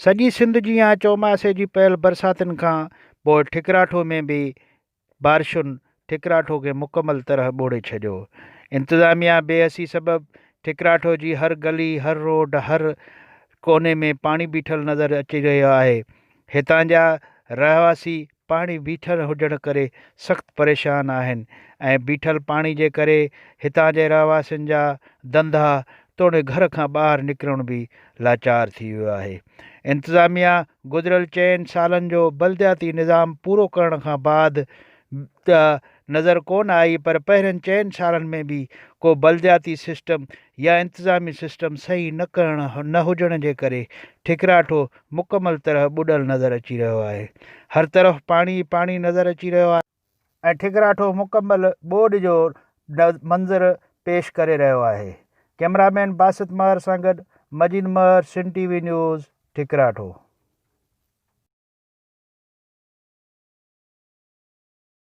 سڄي سنڌ جيان چوماسي جي پيل برساتن کان پوء ٺڪراٺو ۾ به بارشن ٺڪراٺو کي مڪمل طرح ٻوڙي ڇڏيو. انتظاميا بي حسي سبب ٺڪراٺو جي هر گلي، هر روڊ، هر ڪوني ۾ پاڻي بيٺل نظر اچي رهيو آهي. هتان جا رهواسي پاڻي بيٺل هجڻ ڪري سخت پريشان آهن ۽ بيٺل پاڻي جي ڪري هتان جي رهواسين جا ڌنڌا توڙي گهر کان ٻاهر نڪرڻ به لاچار ٿي ويو آهي. انتظاميا گذريل چئن سالن جو بلدياتي نظام پورو ڪرڻ کان بعد ته نظر ڪونه آئي پر پهرين چئن سالن ۾ به ڪو بلدياتي سسٽم يا انتظامي سسٽم صحيح نه ڪرڻ نه هجڻ جي ڪري ٺڪراٺو مڪمل طرح ٻڏل نظر اچي رهيو آهي. هر طرف پاڻي ئي پاڻي نظر اچي رهيو آهي. ۽ ٺڪراٺو مڪمل ٻوڏ جو منظر پيش ڪري رهيو آهي. ڪئميرا مين باسط مهر سان گڏ Majeed Mehar Sindh T V news Thakratho.